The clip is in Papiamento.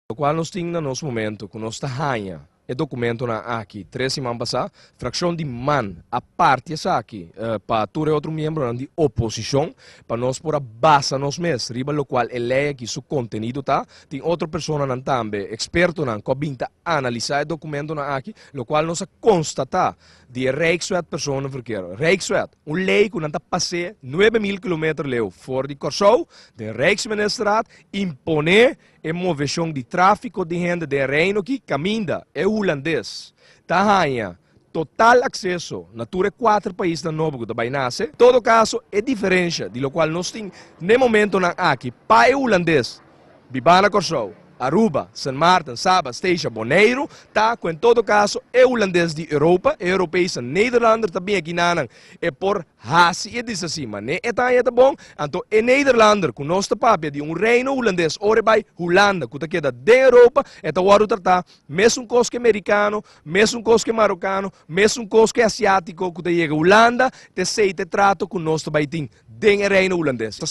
Lokual nos tin na nos momento ku nos ta haña e dokumentonan aki 3 siman pasá, frakshon di MAN a parti esaki pa tur e otro miembronan di oposishon, pa nos por a basa nos mes riba lokual e lei aki su kontenido ta. Tin otro personanan tambe, ekspertonan, ku a bin ta analisá e dokumentonan aki, lokual nos a konstatá di e Rijkswet Personenverkeer. Rijkswet, un lei ku nan ta pas'é 9000 kilometer leu for di Kòrsou, den Rijksministerraad, imponé e moveshon di tráfiko di hende den reino aki kaminda e hulandes ta haña total akseso na tur e kuater paisnan nobo ku ta bai nase. Todo kaso, e diferensia di lokual nos tin na momentonan aki pa e hulandes biba na Kòrsou, Aruba, Sint Maarten, Saba, Statia, Boneiru, ta ku en todo kaso e hulandes di Europa, e Europese Nederlander ta bin aki nanan e por hasi e disasi, ma ne e ta ta bon, anto e Nederlander ku nos ta papia di un reino hulandes, ora e bai Hulanda, ku ta keda den Europa, e ta wòrdu tratá mesun kos ku amerikano, mesun kos ku marokano, mesun kos ku asiátiko, ku ta yega Hulanda, t'esei ta e trato ku nos ta bai tin den e reino hulandes.